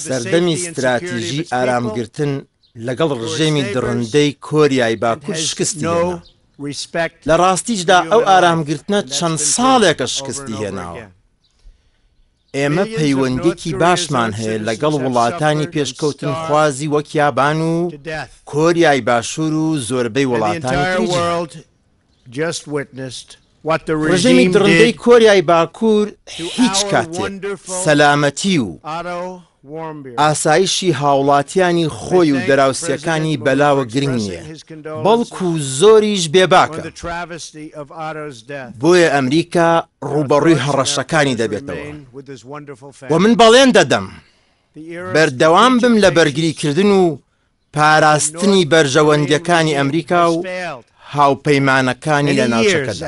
سەردەمی ستراتیژی ئارامگرتن لەگەڵ ڕژێمی دڕندەی کۆریای باکوور شکستی هێنا. لە ڕاستیشدا ئەو ئارامگرتنە چەند ساڵێکە شکستی هێناوە. ئێمە پەیوەندییەکی باشمان هەیە لەگەڵ وڵاتانی پێشکەوتنخوازی وەک یابان و کۆریای باشوور و زۆربەی وڵاتانی تری جیهان. ڕژێمی دڕندەی کۆریای باکوور هیچ کاتێک سەلامەتی و ئاسایشی هاوڵاتیانی خۆی و دەراوسێکانی بەلاوە گرنگ نییە، بەڵکو زۆریش بێباکە. بۆیە ئەمریکا ڕووبەڕووی هەڕەشەکانی دەبێتەوە و من بەڵێن دەدەم بەردەوام بم لە بەرگریکردن و پاراستنی بەرژەوەندییەکانی ئەمریکا و هاوپەیمانەکانی لە ناوچەکەدا.